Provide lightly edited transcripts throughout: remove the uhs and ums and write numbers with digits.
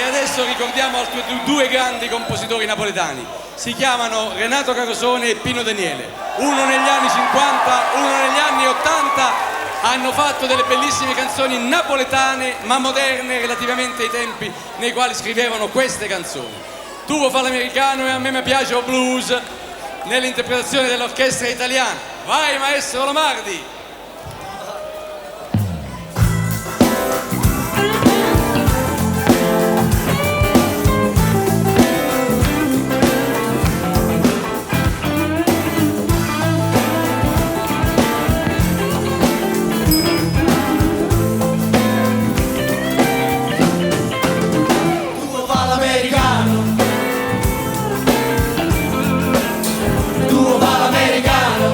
adesso ricordiamo altri due grandi compositori napoletani. Si chiamano Renato Carosone e Pino Daniele. Uno negli anni 50, uno negli anni 80. Hanno fatto delle bellissime canzoni napoletane, ma moderne relativamente ai tempi nei quali scrivevano queste canzoni. Tu vuoi fare l'americano e a me mi piace il blues, nell'interpretazione dell'orchestra italiana. Vai maestro Lombardi! Tu vuoi fare l'americano? Tu vuoi fare l'americano?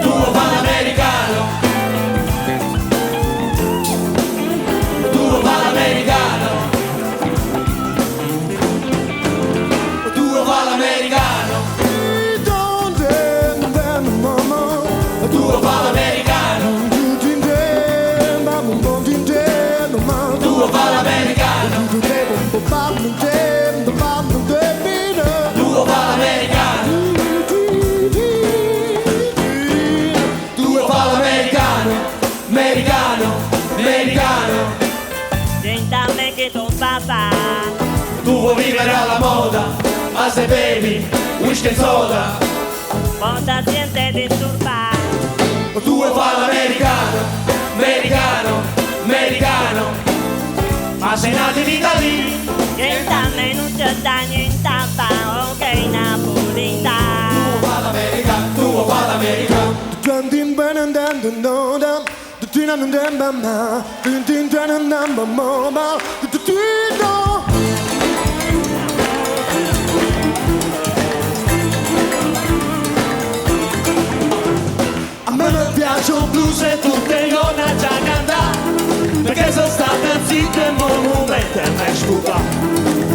Tu vuoi fare l'americano? Tu vuoi fare l'americano? Tu vuoi fare l'americano? Tu vuoi fare l'americano? Tu vuoi fare l'americano? Tu vuoi fare l'americano? Tu vuoi fare l'americano? Americano, americano. Dint'a che tu papà. Tu vuoi vivere alla moda, ma se bevi whisky e soda. Quando siente disturbar. Tu vuoi fare l'americano, americano, americano. Ma sei nato in Italia. Dint'a me non c'è da niente a fare, ok napolitano. Tu vuoi fare l'americano, tu vuoi fare l'americano. A me mi piace un blues e tutte le giorni a già cantare, perché sono stata zitta e mo momento e me scusa.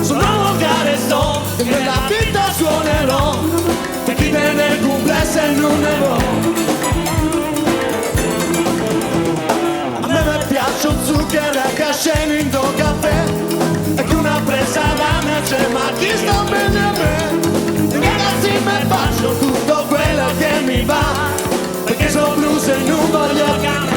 Sono volgare sto, e nella vita suonerò, per chi tiene il complesso e non ne può. A me mi piace un zucchero e cascino in do caffè, e che una presa da me c'è, ma chi sta bene a me? E ragazzi mi faccio tutto quello che mi va, perché sono blues e non voglio cambiare.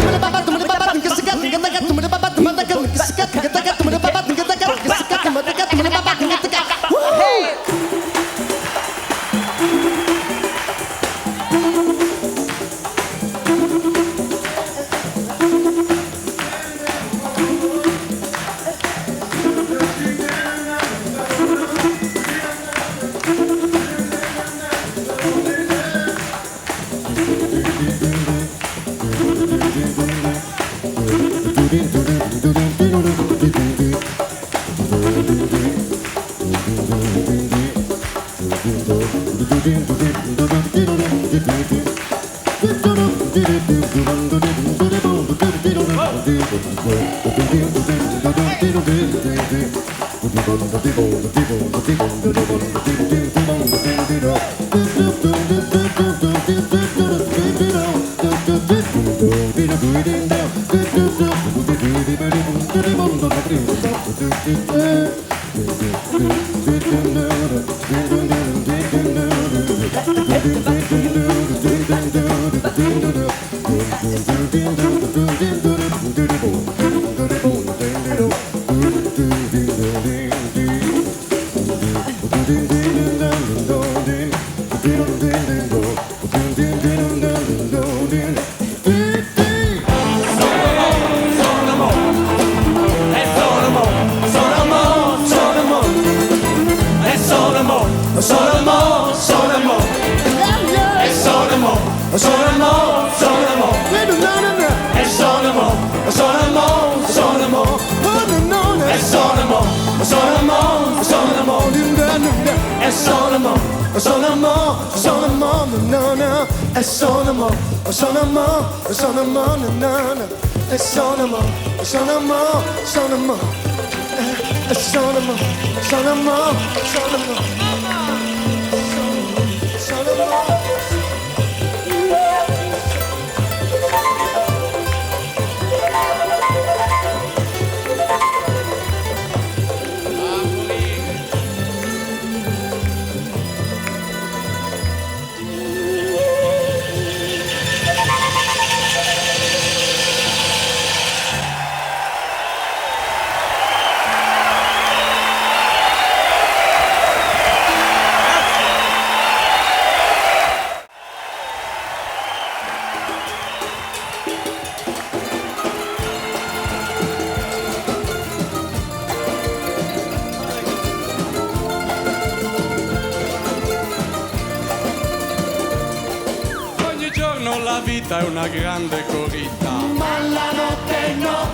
vita è una grande corrida. Ma la notte no,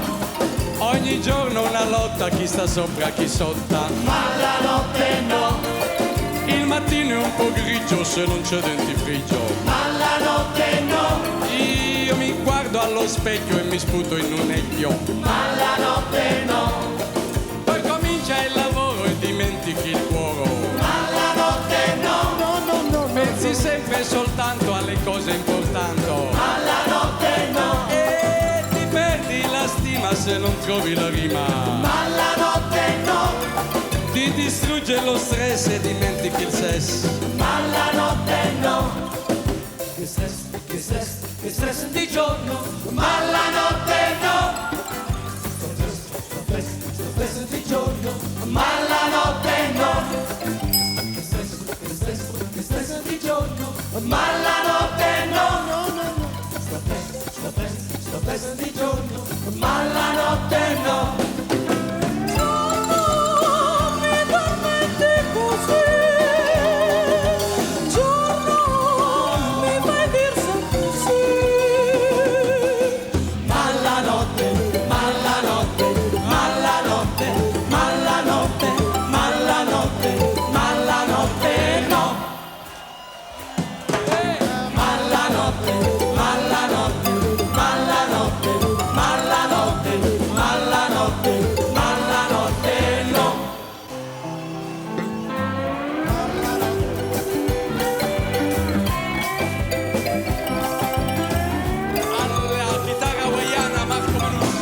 Ogni giorno una lotta, chi sta sopra, chi sotto. Ma la notte no, Il mattino è un po' grigio se non c'è dentifricio. Ma la notte no, Io mi guardo allo specchio e mi sputo in un occhio. Ma la notte no, Poi comincia il lavoro e dimentichi il cuore. Ma la notte no, no, no, no, Pensi sempre soltanto alle cose importanti. Ma la notte no, E ti perdi la stima se non trovi la rima. Ma la notte no, Ti distrugge lo stress e dimentichi il sesso. Ma la notte no, Che stress, che stress, che stress di giorno. Ma la notte no, Sto stress di giorno. Ma la notte no, Che stress, che stress, che stress di giorno. Ma la notte no, no, no, no, Sto stress, sto stress, sto stress di giorno. Ma la notte no. Giorno mi tormenti così, giorno mi fai dir sempre sì. Ma la notte, ma la notte, ma la notte, ma la notte, ma la notte, ma la notte no. Ma la notte, ma la notte, ma la notte, ma la notte, ma la notte, ma la notte no. Alla chitarra hawaiana Marco Manuzzi.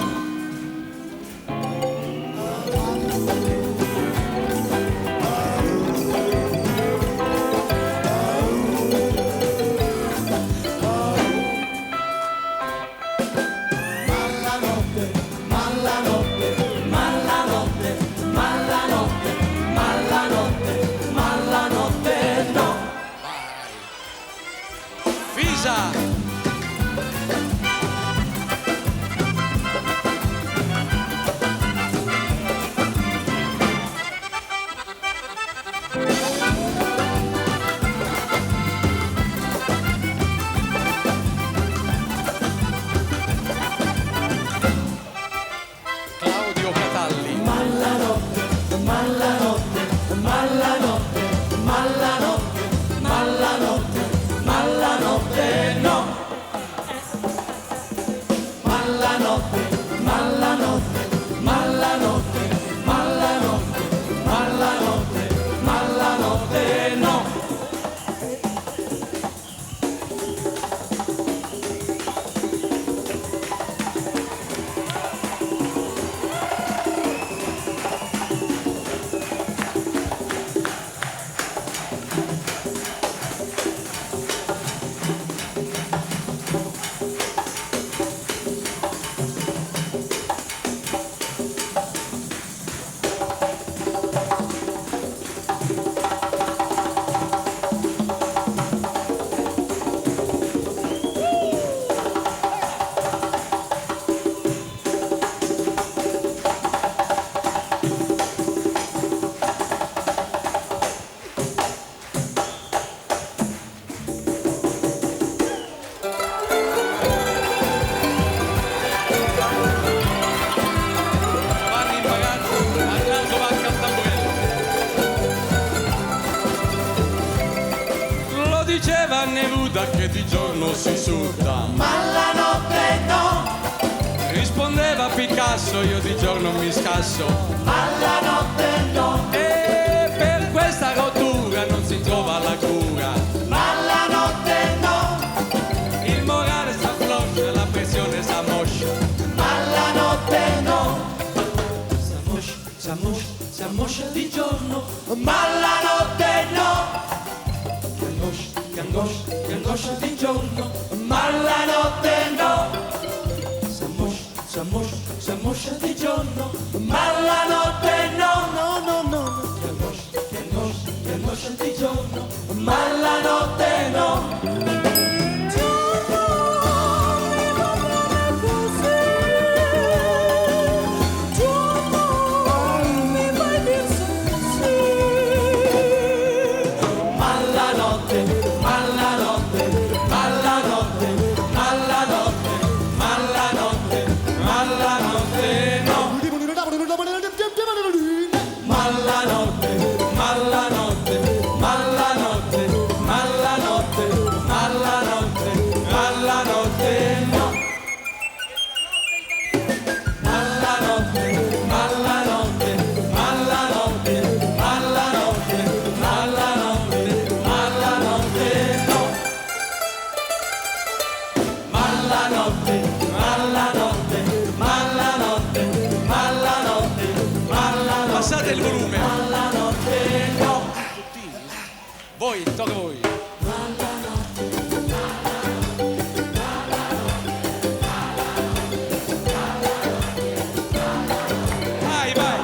Ma la notte, ma la notte, ma la notte, ma la notte, ma la notte, ma la notte no. Fisa! Claudio Catalli. Ma la notte, ma la notte, ma la notte, ma la notte, ma la notte, ma la notte no. Ma la notte, ma la notte, ma la notte, ma la notte, ma la notte, ma la notte no. Giovanni Imparato, Arnaldo Vacca al tamburello. Lo diceva Neruda che di giorno si suda. Ma la notte no, Rispondeva Picasso, io di giorno mi scasso. Ma la notte no, E per questa rottura non si trova la cura. Ma la notte no, Il morale s'affloscia, la pressione s'ammoscia. Ma la notte no, S'ammoscia, s'ammoscia, s'ammoscia di giorno. Ma la notte no, Che angoscia, che angoscia, che angoscia di giorno. Ma la notte no, S'ammoscia, s'ammoscia, s'ammoscia di giorno. Ma la notte no, no, no, no, Che angoscia, che angoscia, che angoscia di giorno. Ma la notte no. Giorno mi va bene così, giorno mi fai dir sempre sì. Ma la notte, ma la notte, ma la notte, ma Voi, tocca a voi. Vai, vai.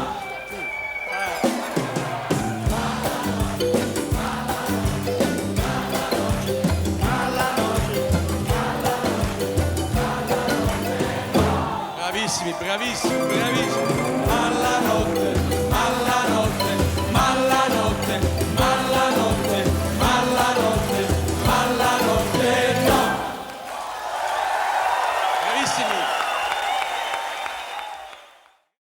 Bravissimi, bravissimi, bravissimi. Alla notte.